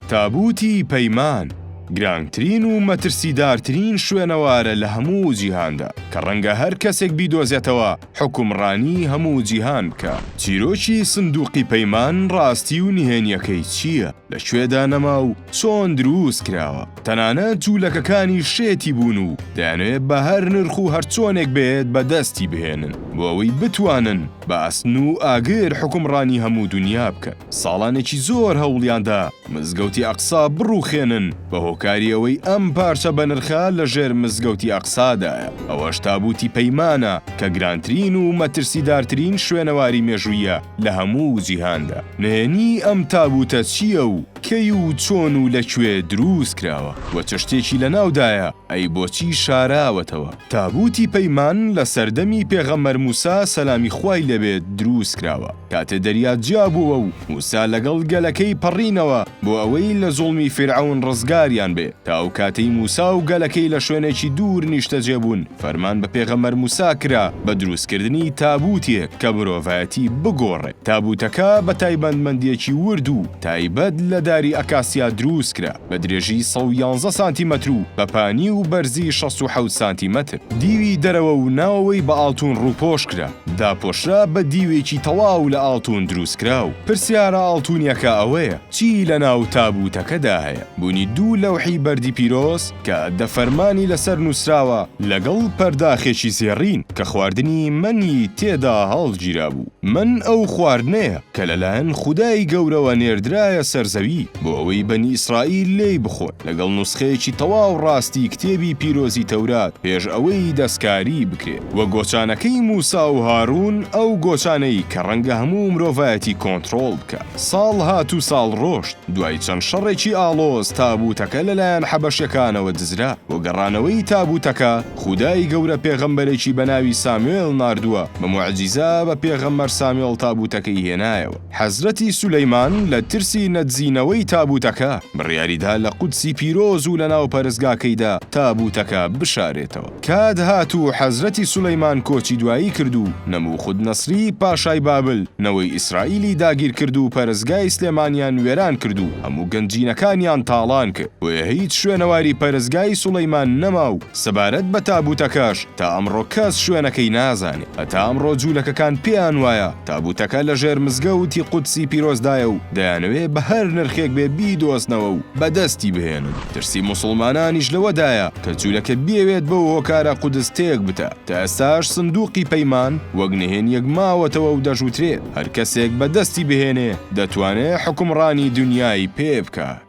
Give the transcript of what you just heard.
تابووتی پەیمان، گرانترین و مەترسیدارترین شوێنەوارە لە هەموو جیهاندا، کە ڕەنگە هەر کەسێک بیدۆزێتەوە حوکمڕانی هەموو جیهان بکا. چیرۆکی سندوقی پەیمان ڕاستی و نهێنیەکەی چییە؟ لە کوێدا نەما و چۆن دروست کراوە؟ تەنانەت جوولەکەکانیش شێتی بوون و دەیانەوێت بە هەر نرخ و هەرچۆنێک بێت بەدەستی بهێنن بۆ ئەوەی بتوانن بە ئاسن و ئاگر حوکمڕانی هەموو دونیا بکەن. ساڵانێکی زۆر هەوڵیاندا مزگەوتی ئەقسا بڕوخێنن بە هۆکاری ئەوەی ئەم پارچە بەنرخە لە ژێر مزگەوتی ئەقسادایە، ئەوەش تابوتی پەیمانە کە گرانترین و مەترسیدارترین شوێنەواری مێژوویە لە هەموو جیهاندا. نهێنی ئەم تابوتە چییە و کەی و چۆن و لە کوێ دروست کراوە و چ شتێکی لە ناودایە، ئەی بۆچی شاراوەتەوە؟ تابوتی پەیمان لە سەردەمی پێغەمبەر موسا سەلامی خوای لێبێت دروست کراوە. کاتێ دەریا جیا بۆوە و موسا لەگەڵ گەلەکەی پەڕینەوە بۆ ئەوەی لە زوڵمی فیرعەون ڕزگاریان بێ، تا ئەو کاتەی موسا و گەلەکەی لە شوێنێکی دوور نیشتەجێ بوون، فەرمان بە پێغەمبەر موسا کرا بە دروستکردنی تابووتێک کە مرۆڤایەتی بگۆڕێ. تابووتەکە بە تایبەتمەندییەکی ورد و تایبەت لە داری ئەکاسیا دروست کرا، بە درێژی 111 سانتیمەتر و بە پانی و بەرزی 67 سانتیمەتر. دیوی دەرەوە و ناوەوەی بە ئاڵتوون ڕووپۆش کرا. داپۆشرا بە دیوێکی تەواو لە ئاڵتوون دروستکراو. پرسیارە ئاڵتوونیەکە ئەوەیە، چی لەناو تابووتەکەدا هەیە؟ بوونی دوو لەوحی بەردی پیرۆز کە دە فەرمانی لەسەر نووسراوە لەگەڵ پەرداخێکی زێڕین کە خواردنی مەن ی تێدا هەڵگیرابوو. مەن ئەو خواردنەیە کە لەلایەن خودای گەورەوە نێردرایە سەر زەوی بۆ ئەوەی بەنی ئیسرائیل لێی بخۆن. لەگەڵ نوسخەیەکی تەواو ڕاستی کتێبی پیرۆزی تەورات پێش ئەوەی دەستکاری بکرێت. وە گۆچانەکەی موسا و هارون ئەو گۆچانەی کە ڕەنگە هەموو مرۆڤایەتی کۆنتڕۆڵ بکات. ساڵ هات و ساڵ ڕۆشت، دوای چەند شەڕێکی ئاڵۆز تابوتەکە لەلایەن حەبەشەکانەوە دزرا. بۆ گەڕانەوەی تابوتەکە خودای گەورە پێغەمبەرێکی بەناوی ساموێل ناردووە، بە موعجیزە بە پێغەمبەر ساموێڵ تابوتەکەی هێنایەوە. حەزرەتی سولەیمان لە ترسی نەدزینەوەی تابوتەکە، بڕیاریدا لە قودسی پیرۆز و لەناو پەرستگاکەیدا تابوتەکە بشارێتەوە. کات هات و حەزرەتی سولەیمان کۆچی دوایی کرد و نەبوخودنەسری پاشای بابل نەوەی ئیسرائیلی داگیر کرد و پەرستگای سلێمانیان وێران کرد و هەموو گەنجینەکانیان تاڵان کرد، بۆیە هیچ شوێنەواری پەرستگای سولەیمان نەما و سەبارەت بە تابوتەکەش تا ئەمڕۆ کەس شوێنەکەی نازانێ. هەتا ئەمڕۆ جوولەکەکان پێیان وایە تابوتەکە لە ژێر مزگەوتی قودسی پیرۆزدایە و دەیانەوێ بە هەر نرخێک بێ بیدۆزنەوە و بەدەستی بهێنن. ترسی موسڵمانانیش لەوەدایە کە جوولەکە بیەوێت بەو هۆکارە قودس تێک بدا. تا ئێستاش سندوقی پەیمان وەک نهێنیەک ماوەتەوە و دەشوترێت هەر کەسێک بەدەستی بهێنێ دەتوانێ حوکمڕانی دونیای پێ بکات.